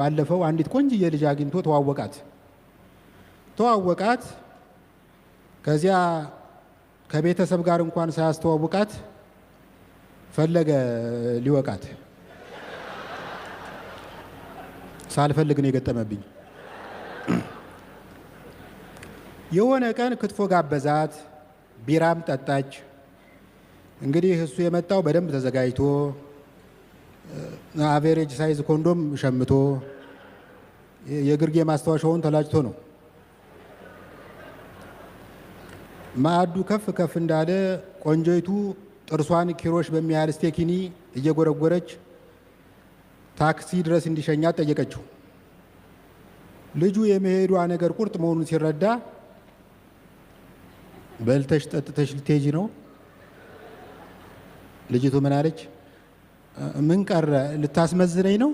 ባለፈው አንዲት ቆንጅዬ ልጅ አግኝቶ ተዋወቃት ተዋወቃት። ከዚያ ከቤተሰብ ጋር እንኳን ሳያስተዋውቃት ፈለገ ሊወቃት። ሳልፈልግ ነው የገጠመብኝ። የሆነ ቀን ክትፎ ጋበዛት፣ ቢራም ጠጣች። እንግዲህ እሱ የመጣው በደንብ ተዘጋጅቶ average size ኮንዶም ሸምቶ የግርጌ ማስታወሻውን ተላጭቶ ነው። ማዕዱ ከፍ ከፍ እንዳለ ቆንጆይቱ ጥርሷን ኪሮሽ በሚያህል ስቴኪኒ እየጎረጎረች ታክሲ ድረስ እንዲሸኛት ጠየቀችው። ልጁ የመሄዷ ነገር ቁርጥ መሆኑን ሲረዳ በልተሽ ጠጥተሽ ልትሄጂ ነው? ልጅቱ ምን አለች? ምን ቀረ? ልታስመዝነኝ ነው?